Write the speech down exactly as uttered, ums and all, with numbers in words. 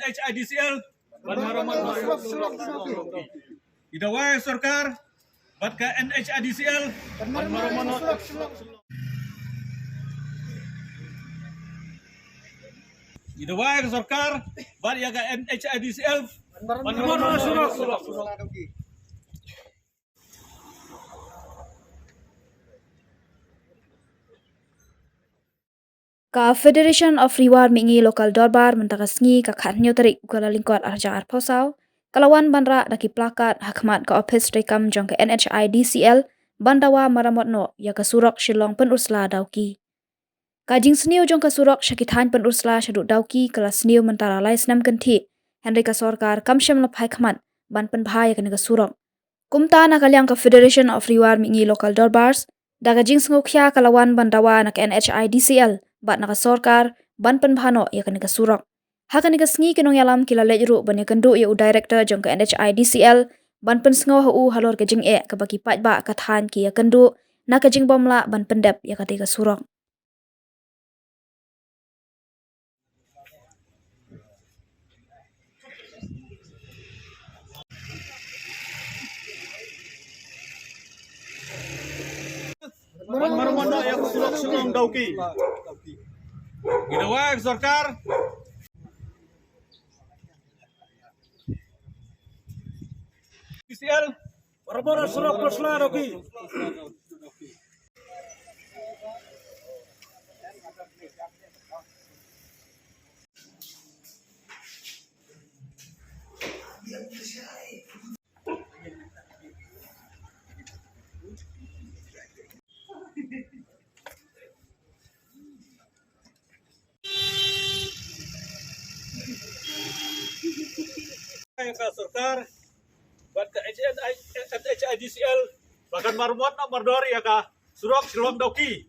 H I D C L ban maramot noh. Ngi dawa ïa ka sorkar bad ka N H I D C L ban maramot noh. Ngi dawa ïa ka sorkar bad ïa ka N H I D C L ban maramot noh surok. Ka Federation of Ri War Mihngi Local Dorbar mynta ka sngi ka khathynñiew tarik u Kyllalyngkot arhajar arphew saw ka la wan ban rah da ki plakat ha khmat ka ophis treikam jong ka N H I D C L ban dawa maramot noh ïa ka surok Shillong Pynursla Dawki. Ka jingsniew jong ka surok sha ki thaiñ Pynursla shaduh Dawki ka la sniew mynta la lai snem kynthih, hynrei ka sorkar kam shym la phai khmat ban pynbha ïa kane ka surok. Kumta na ka liang ka Federation of Ri War Mihngi Local Dorbars da ka jingsngewkhia ka la wan ban dawa na ka N H I D C L bad na ka sorkar ban pynbha noh ïa kane ka surok. Ha kane ka sngi ki nongïalam ki la leit ruh ban ïakynduh ïa u director jong ka N H I D C L ban pynsngew ha u halor ka jingeh kaba ki paidbah ka thaiñ ki ïakynduh na ka jingbym lah ban pyndep ïa kata ka surok. Ban maramot noh ïa ka surok Shillong Dawki. Ngi dawa ïa ka sorkar. P C L. Maramot surok Pynursla Dawki. Ka sorkar bad ka H N I, H I D C L ba kan maramot noh mardor ïa ka surok Shillong Dawki.